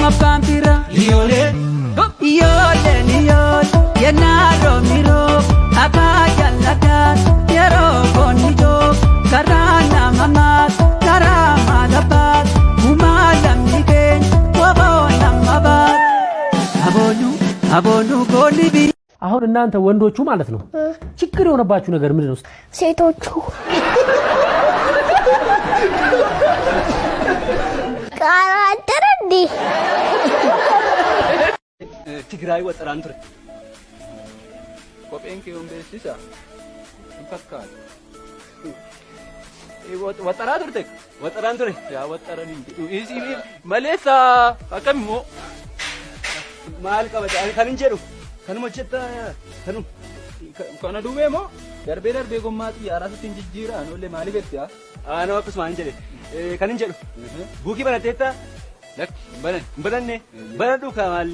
Abbaan fira. Iyyooleen iyyool yennaa roobni roob abbaa jallataan yeroo goonni joob karaa nama maas karaa maala baas uumaa lamni keenya waboo nama baas aboonu aboonu goonni biyya. አሁን እናንተ ወንዶቹ ማለት ነው ችግር የሆነባችሁ ነገር ምንድን ነው? ሴቶቹ ቃራጠረ እንዴ? Tigraay waxaraan ture. Kopheen kee yoon beeksisa hin fakkaatu. Waxaraa turte? Waxaraan ture. Yaa waxaranii jedhu. Isii maleessa akkam immoo. Maal qabate ani kan hin jedhu kanuma jetta kanuma. Kana duubee moo darbee darbee gommaa xiyyaaraa sitti hin jijjiiraa anoollee maaliif jetti haa? Anoo akkasuma hin jedhe kan hin jedhu buukii banatteetta lakki hin banan hin bananne banadhu kaa maal.